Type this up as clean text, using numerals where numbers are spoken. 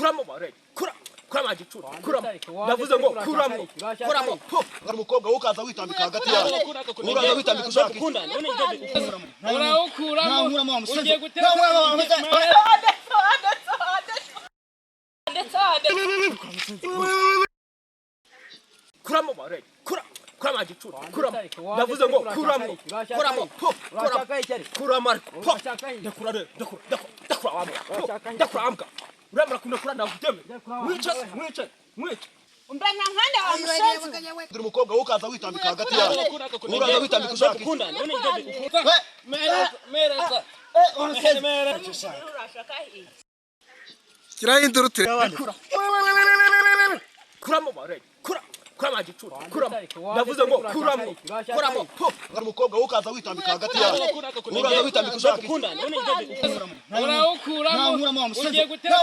Kuramo bare kura kuramo gicucu kuramo ndavuze ngo kuramo kuramo po. Ari umukobwa wowe ukaza witambika hagati yacu, uraza witambika ushaka iki? Urawukuramo ugiye gutera. Kuramo bare kura kuramo gicucu kuramo ndavuze ngo kuramo kuramo po kuramo kuramo ariko po ndakura re ndakura ndakura ndakura wambwa po ndakura ambwa uramara kundakura ndaguteme mwice mwice mwice. Umbena nkanda wa musenzi. Dore umukobwa wowe ukaza witambika hagati yacu, uraza witambika ushaka iki? Shyiraho induru turebe. Kuramo bare kura kuramo gicucu kuramo ndavuze ngo kuramo kuramo po. Ari umukobwa wowe ukaza witambika hagati yacu, uraza witambika ushaka iki? Urawukuramo ugiye gutera.